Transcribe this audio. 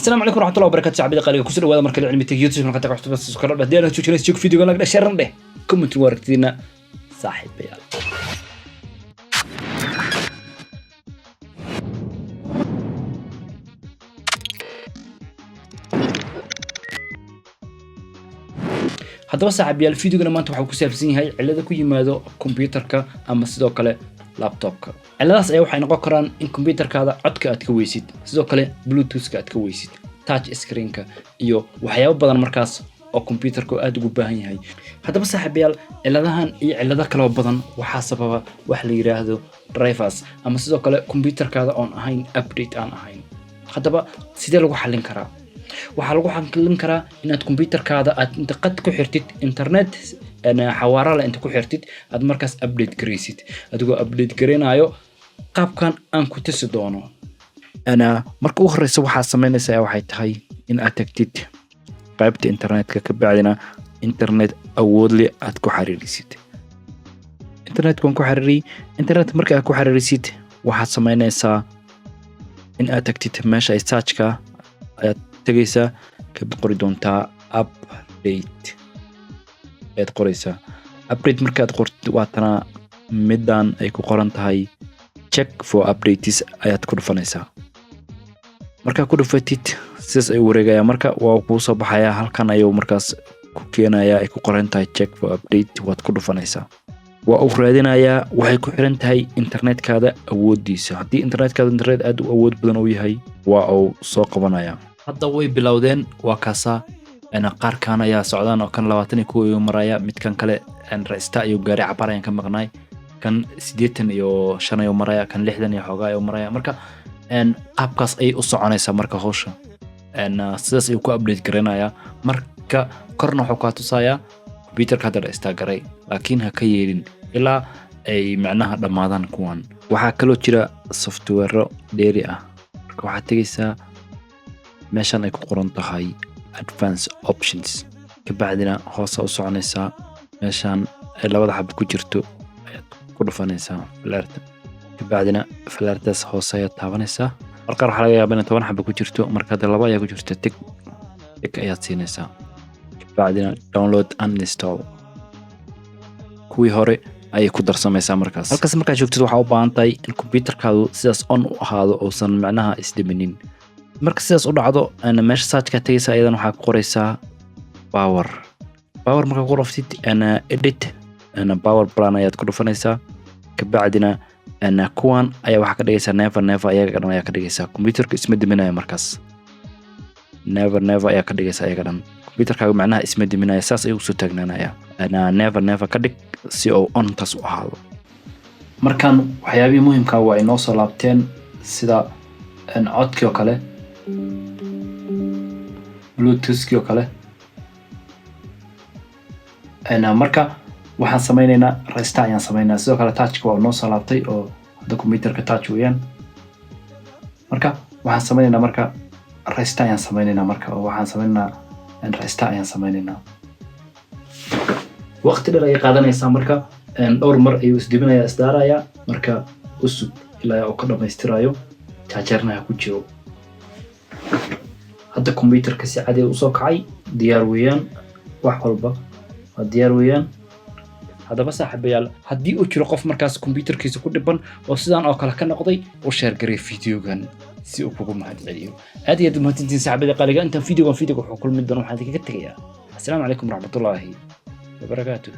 Asalaamu calaykum waraxmatullahi wabarakatu. Saaxiibada qaaliga, kusoo dhawaada markale Cilmi Tech YouTube. Marka taga cusub, subscribe haddii aad joojinayso, joog videoga, like dheh, share dheh, comment waa aragtidiina, saaxiibayaal. Haddaba saaxiibayaal, videogana maanta waxaa ku saabsan yahay cillada ku yimaado kombiyuutarka ama sidoo kale laptopka. Cilladaas ayaa waxay noqon karaan in kombiyuutarkaada codka aad ka weysid, sidoo kale Bluetoothka aad ka weysid, touch screenka iyo waxyaabo badan markaas oo kombiyuutarka aad ugu baahan yahay. Haddaba saaxiibayaal, cilladahan iyo cillado kaloo badan waxaa sababa wax la yiraahdo drivers ama sidoo kale kombiyuutarkaada oon ahayn update aan ahayn. Haddaba sidee lagu xallin karaa? Waxaa lagu xallin karaa inaad kombiyuutarkaada aad inta qad ku xirtid internet xawaara leh, inta ku xirtid aad markaas update garaysid, adigoo update garaynayo qaabkan aan ku tusi doono. Marka ugu horeysa waxaad samaynaysaa waxay tahay in aad tagtid qaybta internetka, ka bacdina internet awood leh aad ku xiriirisid. Internetka waan ku xiriiriyey. Internet marka aad ku xiriirisid, waxaad samaynaysaa in aad tagtid meesha ay searchka ayaad tegaysaa, ka qori doontaa update ayaad qoraysaa. Update markaad qortid, waatana middan ay ku qoran tahay "Check for updates" ayaad ku dhufanaysaa. Markaa ku dhufatid, sidaas ayuu wareegayaa. Marka waa kuu soo baxayaa, halkan ayuu markaas ku keenayaa ay ku qoran tahay "Check for update". Waad ku dhufanaysaa, waa uu raadinayaa. Waxay ku xiran tahay internetkaada awoodiisa. Haddii internetkaada internet aad u awood badan uu yahay, waa uu soo qabanayaa. Hadda way bilowdeen, waa kaasaa. Qaarkan ayaa socdaan oo kan 21 ayuu maraya, midkan kale restart ayuu gaaray, cabaar ayaan ka maqnaay, kan 85 ayuu maraya, kan 60 iyo xoogaa ayuu maraya. Marka qaabkaas ayay u soconaysaa. Marka hawsha sidaas ayuu ku update garaynayaa. Marka korna wuxuu kaa tusayaa computerka hadda restart garay, laakiin ha ka yeelin ilaa ay macnaha dhammaadaan kuwan. Waxaa kaloo jira software dheeri ah. Marka waxaad tegaysaa meeshan ay ku qoran tahay "Advance options", kabacdina hoosa u soconaysaa, meeshan ay labada xabo ku jirto ayaad ku dhufanaysaa falaarta, kabacdina falaartaas hoose ayaad taabanaysaa. Marqaar waxaa laga yaabaa inay 10 xabo ku jirto, marka hadda laba ayaa ku jirta, tick tick ayaad siinaysaa, kabacdina "Download and install". Kuwii hore ayay ku darsamaysaa. Markaas halkaas markaad joogtid, waxaa u baahan tahay in computerkaadu sidaas on u ahaado, uusan macnaha isdhiminin. Marka sidaas u dhacdo, meesha searchka tegaysa, ayadan waxaa ku qoraysaa power. Power markaa ku dhuftid, "Edit power plan" ayaad ku dhufanaysaa, kabacdina kuwan ayaa waxaa ka dhigaysaa "Never never". Ayaga dhan ayaa ka dhigaysaa. Computerka isma diminayo markaas. "Never never" ayaa ka dhigaysaa ayaga dhan. Computerkaaga macnaha isma diminaya, saas ayuu usoo taagnaanaya. "Never never" ka dhig si uu ontaas u ahaado. Markan waxyaabihii muhiimka waa inoo soo laabteen, sida codkii oo kale, Bluetoothkii oo kale. Marka waxaan sameyneynaa restart ayaan sameynaa. Sidoo kale touchka waa noo soo laabtay oo hadda computerka touch weeyaan. Marka waxaan sameyneynaa, marka restart ayaan sameyneynaa. Marka oo waxaan sameyneynaa restart ayaan sameyneynaa. Waqti dheer ayay qaadanaysaa. Marka dhowr mar ayuu isdibinayaa, isdaarayaa. Marka usug ilaa uu ka dhamaystirayo, jaajarna ha ku jiro. Hadda computerka si cadi usoo kacay, diyaar weeyaan, wax walba waa diyaar weeyaan. Haddaba saaxiibayaal, haddii uu jiro qof markaas computerkiisa ku dhiban oo sidaan oo kale ka noqday, u share garay videogan si uu kugu mahad celiyo. Aad iyo aad mahadsantiin, saaxiibada qaaliga. Intaan videogan videoga wuxuu kulmi doono, waxaan idinkaga tegayaa asalaamu calaykum waraxmatullaahi wabarakaatuh.